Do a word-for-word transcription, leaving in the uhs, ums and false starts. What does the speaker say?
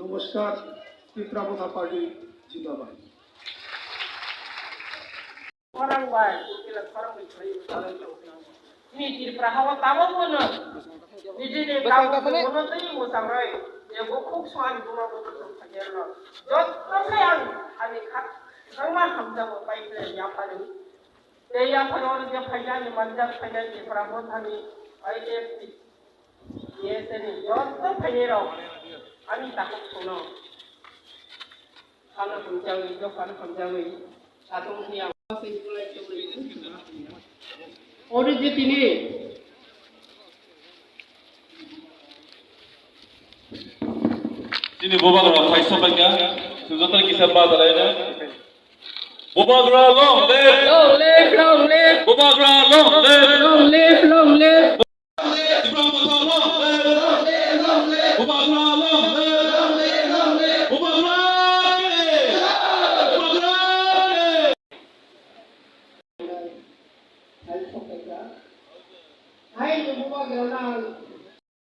Namaskar, Tipra Motha Party, Jindabad. Khorang bai, kila khorang bai khwlai talai tong kha. Ni Tripura hawa tamo bono. Nijini kamu bono tei musang roi. Ye bukhuk swani buma bukhuk swani no. Jotto se ang ani kha. Ang ma hamja mo pai kle ya palu. Te ya palu ya palu ni manjak palu ni Tripura mo thani. Ai te Yes, ani joto phainai rok ani takhuk songno. Ano hamjawi, jokhano hamjawi, satung hiya. Oro je tini. Tini bubagra phai sopaikha, joto kisa badalaina. Bubagra long live! Long live, long live! Bubagra long live! Long live, long live! Tipra Motha long live! Bubagra long live! Bubagra ke! Bubagra ke! Hai, Bubagra lang.